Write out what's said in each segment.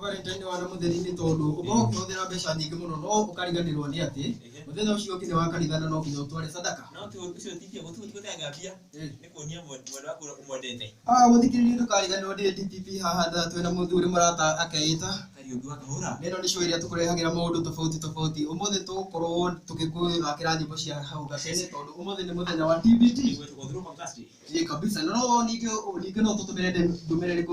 Valentine wana mũtheri nĩ tondũ ũkoragwo ũkĩhũthĩra mbeca nyingĩ mũno no ũkariganĩrwo nĩ atĩ mũthenya ũcio ũngĩ nĩ wa kanitha na no nginya ũtware sadaka. No ti ũcio ti gũtenga mbia. Nĩ kuonia mwendwa waku ũmwendete. Ah, mũthikĩrĩria ndũkariganĩrwo ndĩ DPP haha na twĩna mũthuri mũrata akeita. Kariũki wa Kahũra. Na ĩno nĩ show ĩrĩa tũkũrehagĩra maũndũ tofauti tofauti. Ũmũthĩ tũgũkorwo tũgĩkũthakĩra nyĩmbo cia hau gatene tondũ ũmũthĩ nĩ mũthenya wa TBT. Nĩguo Throwback Thursday. Ĩ kabisa na no ningĩ no tũtũmĩre ndũmĩrĩri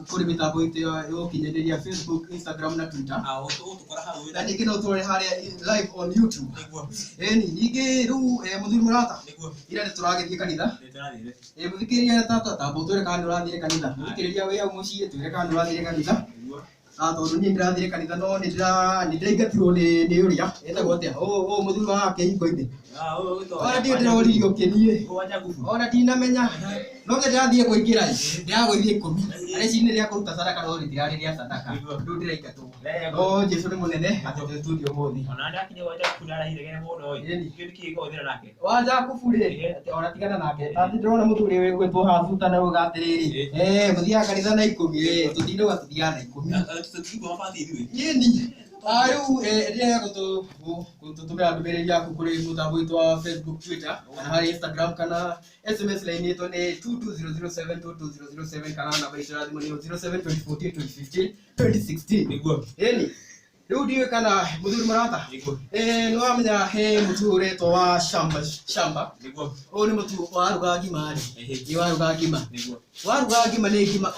kũrĩ mĩtambo itũ ya ũkinyanĩria Facebook, Instagram na Twitter. Ah, ũtũkora hau Na ningĩ no tũrore harĩa live on YouTube. Nĩguo. Ĩni ningĩ rĩu mũthuri mũrata. Nĩguo. Ira nĩ tũragĩthiĩ kanitha. Nĩ tũrathire. Ĩ mũthikĩrĩria tata tamba ũtwĩre kana nĩ ũrathire kanitha. Mũthikĩrĩria wĩ hau mũciĩ twĩre kana nĩ ũrathire kanitha. Nĩguo. Ah, tondũ niĩ ndĩrathire kanitha no nĩ ndĩraingatirwo nĩ ũrĩa etagwo atĩa ũũ mũthuri wa kĩhingo-inĩ. Ah, ũyũ ũgĩtwo. Ona ndiĩ ndĩroririo kĩniĩ. Ũyũ wa Jakubu. Ona ndinamenya. No nĩ ndĩrathiĩ kũingĩra ĩ ndĩragũithia 10. Arĩa rĩa kũruta sadaka no rĩtirarĩ rĩa sadaka. Rĩu ndĩraingatwo. No Jesũ nĩ mũnene atĩ twĩ studio ũmũthĩ. Ona ndakinya gwa Jakubu ndarahire gene mũno ĩ. Ĩni. Kĩu nĩkĩĩ gĩkũhũthĩra nake? Wa Jakubu rĩ atĩ ona tigana nake. Tondũ ndĩrona mũthuri wĩgwĩtwo habuta na uga atĩrĩrĩ. Eh, mũthiaga kanitha na 10 ĩ tũtinauga tũthiaga na 10. Tũtingĩkua mabati ithuĩ. Ĩni. Ah, rĩu rĩrĩa gũtũtũmĩra ndũmĩrĩri yaku kũrĩ mũtambo witũ wa Facebook, Twitter, kana harĩ Instagram kana SMS line itũ nĩ 22007 22007 kana namba itũ ya thimũ nĩ 07 2014 2015 2016. Nĩguo. Ĩni. Rĩu ndiũĩ kana mũthuri mũrata. Nĩguo. Eh, nĩ wamenya he mũtu ũretwo wa shamba shamba. Nĩguo. Ũyũ nĩ mũtu waruga ngima rĩ. Ehe. Nĩ waruga ngima. Nĩguo. Waruga ngima nĩ ngima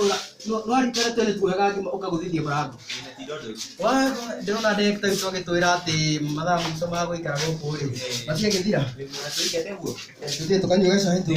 nwarikana tene tuoyaga ngima ũkagũthithia mũrango. Na ti ndondo. Wa ndĩrona ndagĩtarĩ witũ agĩtwĩra atĩ mathaa maitũ ma gũikara gũkũ rĩ matiagĩthira. Nĩguo na tũingate guo. Tũthiĩ tũkanyue gacai tu.